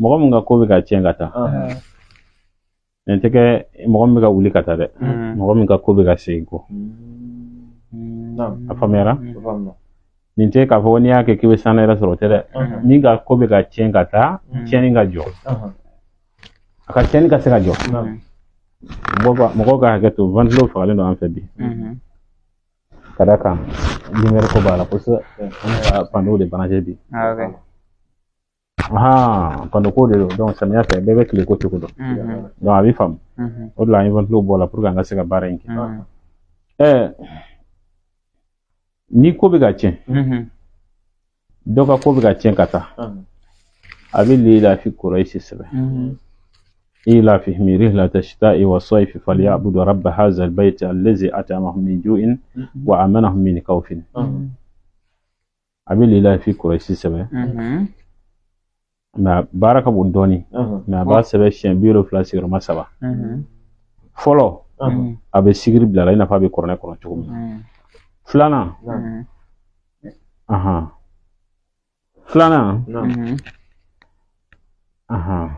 Mɔgɔ min ka ko bɛ ka tiɲɛ ka taa, nin tɛ kɛ mɔgɔ min bɛ ka wuli ka taa dɛ, mɔgɔ min ka ko bɛ ka segin kɔ. A faamuyara? Nin tɛ k'a fɔ n'i y'a kɛ k'i bɛ sanu yɛrɛ sɔrɔ, o tɛ dɛ. Min ka ko bɛ ka tiɲɛ ka taa, tiɲɛni ka jɔ, a ka tiɲɛni ka se ka jɔ. Mɔgɔw ka hakɛ to, ventilo fagalen don an fɛ bi, ka da kan lumière ko b'a la kosɛbɛ. An ka panneau de branché bi. Panneau ko de don. Donc samiya fɛ, bɛɛ bɛ tile ko cogo dɔn. Donc a bɛ faamu, o de la an ye ventilo bɔ a la pour que an ka se ka baara in kɛ. Ni ko bɛ ka tiɲɛ, dɔ ka ko bɛ ka tiɲɛ ka taa, a bɛ lilafi Kurayisi sɛbɛn: إيلافهم رحلة الشتاء والصيف فليعبدوا رب هذا البيت الذي أطعمهم من جوع وآمنهم من خوف. A bɛ lilafi Kurayisi sɛbɛn, mais baara ka bon dɔɔni, mais a b'a sɛbɛn siɲɛ 73. Fɔlɔ, a bɛ sigiri bila la, i n'a fɔ a bɛ kuranɛ kɔnɔ cogo min na. Filanan, ahan, filanan, ahan,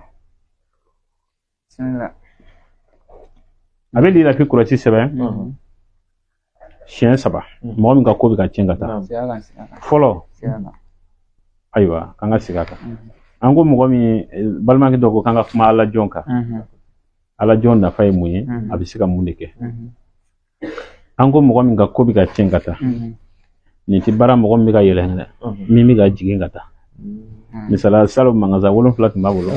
a bɛ lilafi Kurayisi sɛbɛn siɲɛ 3, mɔgɔ min ka ko bɛ ka tiɲɛ ka taa. Fɔlɔ, ayiwa, k'an ka segin a kan. An ko mɔgɔ min balimakɛ dɔ ko k'an ka kuma ala jɔn kan, ala jɔn nafa ye mun ye, a bɛ se ka mun de kɛ? An ko mɔgɔ min ka ko bɛ ka tiɲɛ ka taa, nin tɛ baara mɔgɔ min bɛ ka yɛlɛn dɛ, min bɛ ka jigin ka taa. Misaliya, salon magasin 7 tun b'a bolo,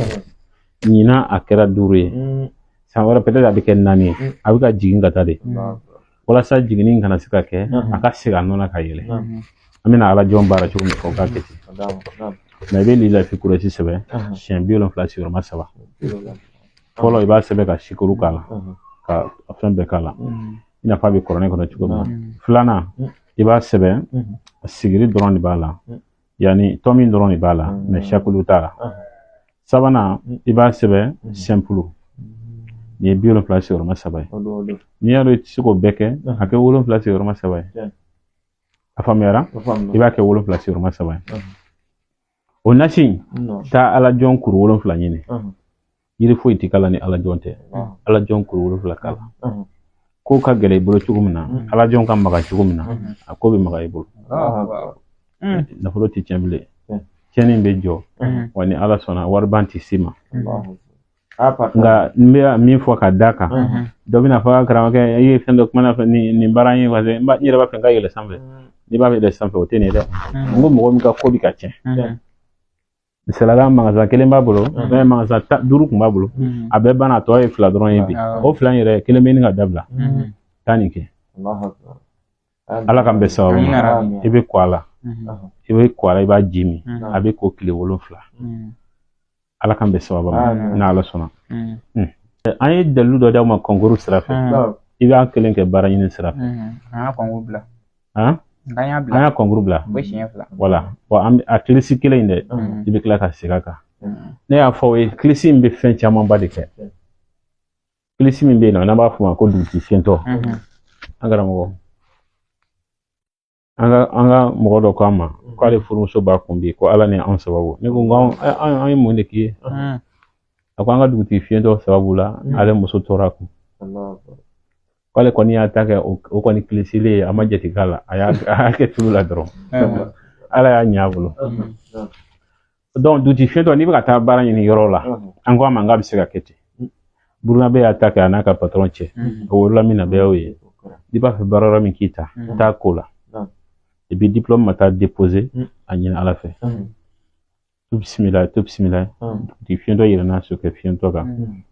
ɲinan a kɛra 5 ye, san wɛrɛ peut-être a bɛ kɛ 4 ye. A bɛ ka jigin ka taa de. Walasa jiginni kana se ka kɛ, a ka segin a nɔ na ka yɛlɛ. An bɛna ala jɔn baara cogo min fɔ, k'a kɛ ten. Mais i bɛ lilafi Kurayisi sɛbɛn siɲɛ 73. Fɔlɔ, i b'a sɛbɛn ka sikoro k'a la, ka fɛn bɛɛ k'a la, i n'a fɔ a bɛ kuranɛ kɔnɔ cogo min na. Filanan, i b'a sɛbɛn, sigiri dɔrɔn de b'a la, yanni tɔmi dɔrɔn de b'a la, mais sakulu t'a la. Sabanan, i b'a sɛbɛn simple. Nin ye 73 ye. N'i y'a dɔn i tɛ se k'o bɛɛ kɛ, a kɛ 7 sigiyɔrɔma 3 ye. A faamuyara? I b'a kɛ 7 sigiyɔrɔma 3 ye. O nasi, taa ala jɔn kuru 7 ɲini. Yiri foyi tɛ k'a la ni ala jɔn tɛ. Ala jɔn kuru 7 k'a la. Ko ka gɛlɛ i bolo cogo min na, ala jɔn ka maga cogo min na, a ko bɛ maga i bolo. Nafolo tɛ tiɲɛ bilen, tiɲɛni bɛ jɔ wa. Ni ala sɔnna, wariban tɛ s'i ma. Nka n bɛ min fɔ ka d'a kan, dɔ bɛna fɔ: karamɔgɔkɛ, i ye fɛn dɔ kuma na nin baara in ye, parce que n yɛrɛ b'a fɛ n ka yɛlɛ sanfɛ. N'i b'a fɛ yɛlɛ sanfɛ, o tɛ nin ye dɛ. N ko mɔgɔ min ka ko bɛ ka tiɲɛ. Misaliyala, magasin kelen b'a bolo, magasin 5 tun b'a bolo, a bɛɛ banna, a tɔ ye 2 dɔrɔn ye bi. O 2 in yɛrɛ, kelen bɛ ɲini ka dabila. Taa nin kɛ, ala k'an bɛn sababu ma. I bɛ kɔ a la, i bɛ kɔ a la, i b'a ji min, a bɛ ko tile 7. Ala k'an bɛn sababu ma, n'ala sɔnna. An ye dalilu dɔ d'aw ma concours sira fɛ, i b'a kelen kɛ baara ɲini sira fɛ. An y'a concours bila. An y'a concours bila. Wala, wa a kilisi kelen in dɛ, i bɛ tila ka segin a kan. Ne y'a fɔ aw ye, kilisi in bɛ fɛn camanba de kɛ. Kilisi min bɛ yen nɔ, n'an b'a fɔ o ma ko dugutigi fiyɛntɔ. An karamɔgɔ, an ka mɔgɔ dɔ ko an ma k'ale furumuso b'a kun bi, ko ala ni anw sababu. Ne ko an ye mun de k'i ye? A ko an ka dugutigi fiyɛntɔ sababu la, ale muso tora a kun, k'ale kɔni y'a ta kɛ, o kɔni kilisilen ye, a ma jate k'a la, a y'a kɛ tulu la dɔrɔn, ala y'a ɲɛ a bolo. Donc dugutigi fiyɛntɔ, n'i bɛ ka taa baara ɲini yɔrɔ la, an ko a ma k'a bɛ se ka kɛ ten. Burukina y'a ta kɛ a n'a ka patɔrɔn cɛ, o wolola min na, bɛɛ y'o ye. N'i b'a fɛ baara yɔrɔ min k'i ta, taa ko la, et puis diplôme ma taa déposer, a ɲini ala fɛ. To bisimila, to bisimila. Dugutigi fiyɛntɔ yɛlɛnna sokɛ fiyɛntɔ kan,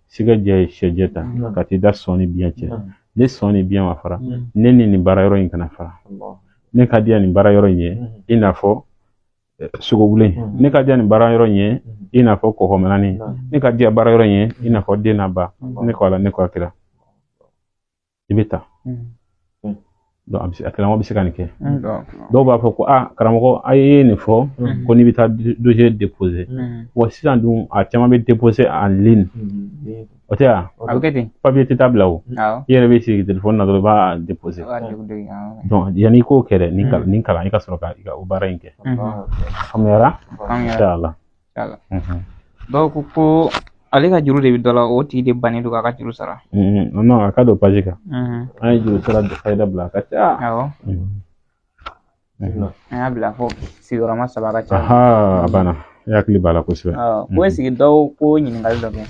sigɛ jɛ ye sɛjɛ ta ka t'i da sɔn ni biɲɛ cɛ. Ne sɔn ni biɲɛ ma fara, ne ni nin baara yɔrɔ in kana fara. Ne ka di yan nin baara yɔrɔ in ye, i n'a fɔ sogobulen. Ne ka di yan nin baara yɔrɔ in ye, i n'a fɔ kɔkɔmɛnani. Ne ka di yan baara yɔrɔ in ye, i n'a fɔ den n'a ba. Ne ko ala, ne ko a kira, i bɛ taa. Donc a karamɔgɔ bɛ se ka nin kɛ. Dɔw b'a fɔ ko aa karamɔgɔ, a ye nin fɔ ko n'i bɛ taa dossier déposer. Wa sisan dun, a caman bɛ déposer en ligne, o tɛ wa? A bɛ kɛ ten. Papier tɛ taa bila o. I yɛrɛ bɛ sigi téléphone na dɔrɔn, i b'a déposer. Donc yanni i k'o kɛ dɛ, nin kalan, i ka sɔrɔ ka o baara in kɛ. Faamuyara? Inshallah. Dɔw ko ko ale ka juru de bɛ dɔ la, o tigi de bannen don k'a ka juru sara. Non, a ka don page kan. An ye juru sara fayida bila a ka ca. Awɔ. An y'a bila fo sigiyɔrɔma 3 ka ca. A banna, e hakili b'a la kosɛbɛ. Ko est-ce que dɔw ko ɲininkali dɔ kɛ.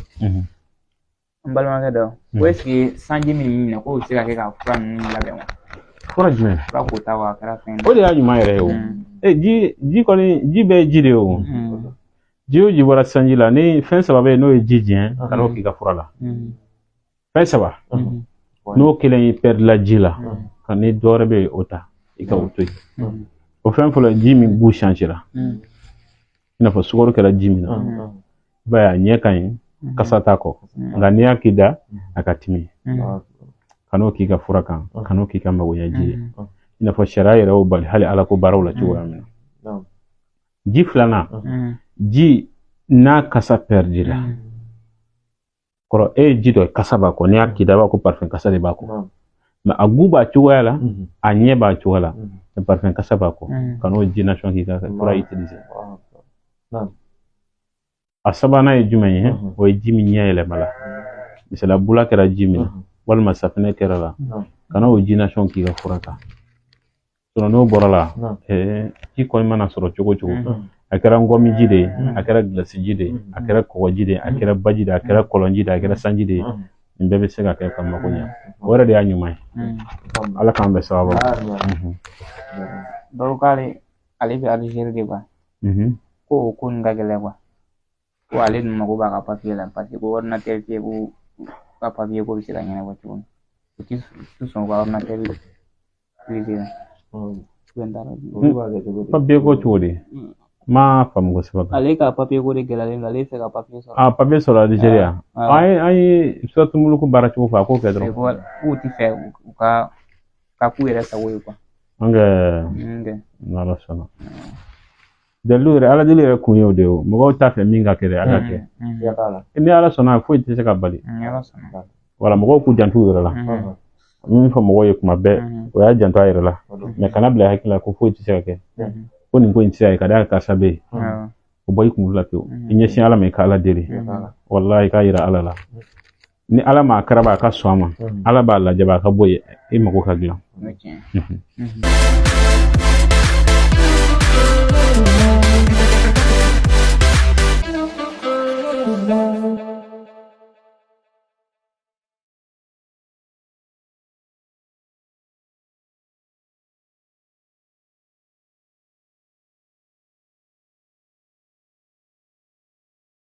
N balimakɛ dɔ ko est-ce que sanji min minɛ k'o bɛ se ka kɛ ka fura ninnu labɛn wa? Fura jumɛn? Fura kota wa, a kɛra fɛn ye. O de y'a ɲuman yɛrɛ ye o. Ji kɔni, ji bɛɛ ye ji de ye o. Ji o ji bɔra sanji la, ni fɛn 3 bɛ yen n'o ye ji jɛn, ka n'o k'i ka fura la. Fɛn 3 n'o kelen y'i pɛrɛdila ji la, ka ni dɔ wɛrɛ bɛ yen o ta, i ka o to yen. O fɛn fɔlɔ, ji min goût changera, i n'a fɔ sukaro kɛra ji min na, i b'a ye a ɲɛ ka ɲi, kasa t'a kɔ, nka n'i y'a k'i da a ka timi, ka n'o k'i ka fura kan, ka n'o k'i ka magoɲɛji ye. I n'a fɔ sariya yɛrɛ y'o bali hali ala ko baaraw la cogoya min na. Ji filanan, ji n'a kasa pɛrɛdila, kɔrɔ e ye ji dɔ ye kasa b'a kɔ, n'i y'a k'i da i b'a ko parfum kasa de b'a kɔ, mais a goût b'a cogoya la, a ɲɛ b'a cogoya la, mais parfum kasa b'a kɔ, ka n'o ji nasɔn k'i ka fura utiliser. A sabanan ye jumɛn ye? O ye ji min ɲɛ yɛlɛma la, misaliya bula kɛra ji min na, walima safinɛ kɛra la, ka n'o ji nasɔn k'i ka fura kan. N'o bɔra la, ji kɔni mana sɔrɔ cogo o cogo, a kɛra ngɔmiji de ye, a kɛra gilasiji de ye, a kɛra kɔgɔji de ye, a kɛra baji de ye, a kɛra kɔlɔnji de ye, a kɛra sanji de ye, nin bɛɛ bɛ se ka kɛ ka mako ɲɛ. O yɛrɛ de y'a ɲuman ye. Ala k'an bɛn sababu ma. Dɔw k'ale ale bɛ Algérie de quoi. Ko o ko nin ka gɛlɛn quoi. Ko ale dun mago b'a ka papiye la, parce que ko ordinateur tɛ, ko ka papiye ko bɛ se ka ɲɛnabɔ cogo min. U ti sɔn u ka ordinateur utiliser. Papiye ko cogo di? Ma faamu kosɛbɛ. Ale ka papiye ko de gɛlɛyalen don, ale fɛ ka papiye sɔrɔ. A papiye sɔrɔ Algérie. An ye suratu muluku baara cogo fɔ, a k'o kɛ dɔrɔn. K'u ti fɛ u ka k'u yɛrɛ sago ye quoi. An kɛ n'Ala sɔnna. Dalilu yɛrɛ, ala deli yɛrɛ kun ye o de ye o. Mɔgɔw t'a fɛ min ka kɛ dɛ, a ka kɛ. Ni Ala sɔnna, foyi tɛ se ka bali. Wala mɔgɔw k'u janto u yɛrɛ la. Min fɔ mɔgɔw ye kuma bɛɛ, o y'a janto a yɛrɛ la. Mais kana bila hakili la ko foyi tɛ se ka kɛ. Ko nin ko in tɛ se ka kɛ, ka d'a kan karisa bɛ yen. O bɔ i kunkolo la pewu. I ɲɛsin Ala ma, i ka Ala deli. Walahi, i k'a yira Ala la. Ni Ala m'a karaba, a ka sɔn a ma. Ala b'a lajɛ, a ka bɔ yen, i mago ka dilan.